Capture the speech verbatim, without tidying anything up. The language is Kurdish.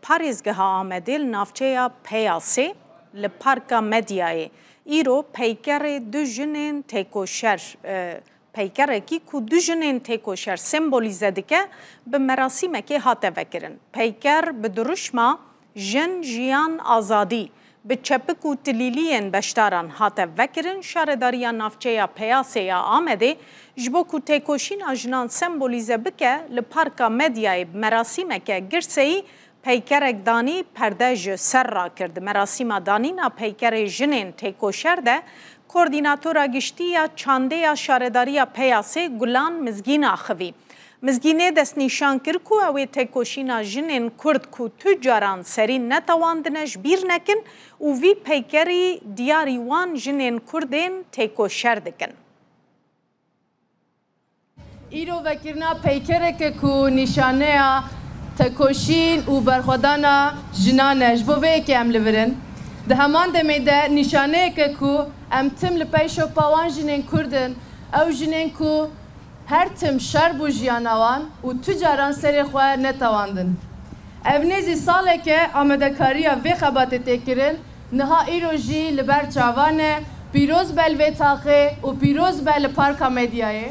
Parêzgeha Amedê li navçeya Peyasê li Parka Medyayê îro peykerê du jinên têkoşer, e, peykerekî ku du jinên têkoşer sembolîze dike, bi merasîmekê hate vekirin. Peyker bi dirûşma Jin, Jiyan, Azadî bi çepik û tilîliyên beşdaran hate vekirin. Şaredariya Navçeya Peyasê ya Amedê ji bo ku têkoşîna jinan sembolîze bike, li Parka Medyayê bi merasîmeke girseyî peykerek danî, perde ji ser rakir. Di merasîma danîna peykerê jinên têkoşer de Koordînatora Giştî ya Çandê ya Şaredariya Peyasê Gulan Mizgîn axivî. Mizgînê destnîşan kir ku ew ê têkoşîna jinên Kurd ku tu caran serî netewandine ji bîr nekin û vî peykerî diyarî wan jinên Kurdên têkoşer dikin. Îro vekirina peykereke ku nîşaneya tekoşîn û berxwedana jinan e. Ji bo vê yekê em li vir in. Di heman demê de nîşaneyeke ku em tim li pey şopa wan jinên Kurd in, ew jinên ku her tim şer bû jiyana wan û tu caran serê xwe netewandin. Ev nêzî salek e amadekariya vê xebatê tê kirin, niha îro jî li ber çavan e. Pîroz be li vê taxê û pîroz be li Parka Medyayê.